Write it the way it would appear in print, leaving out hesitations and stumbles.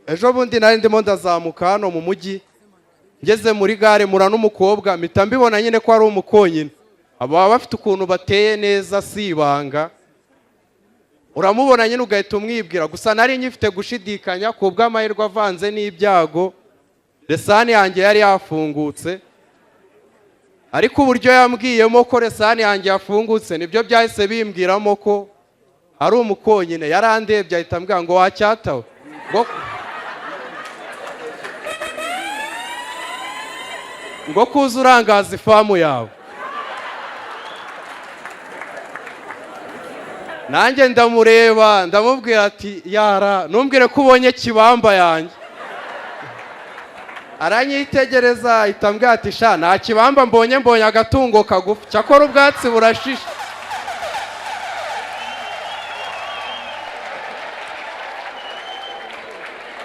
Ejo bundi nari ndimo ndazamuka hano mu mujyi, ngeze muri gare mura n'umukobwa, mpita mbibona nyine ko ari umukonyine. Baba bafite ukuntu bateye neza, si ibanga, uramubona nyine ugahita umwibwira. Gusa nari nyifite gushidikanya. Ku bw'amahirwe avanze n'ibyago, resani yanjye yari yafungutse, ariko uburyo yambwiyemo ko resani yanjye yafungutse nibyo byahise bimbwiramo ko ari umukonyine. Yarandebye ahita ambwira ngo wacyatawe, ngo kuza urangaza ifamu yawe. Nanjye ndamureba, ndamubwira ati: "Yara, ntumbwire ko ubonye kibamba yanjye." Aranyitegereza ahita ambwira ati: "Sha, nta kibamba mbonye, mbonye agatungo kagufi, cyakora ubwatsi burashishe."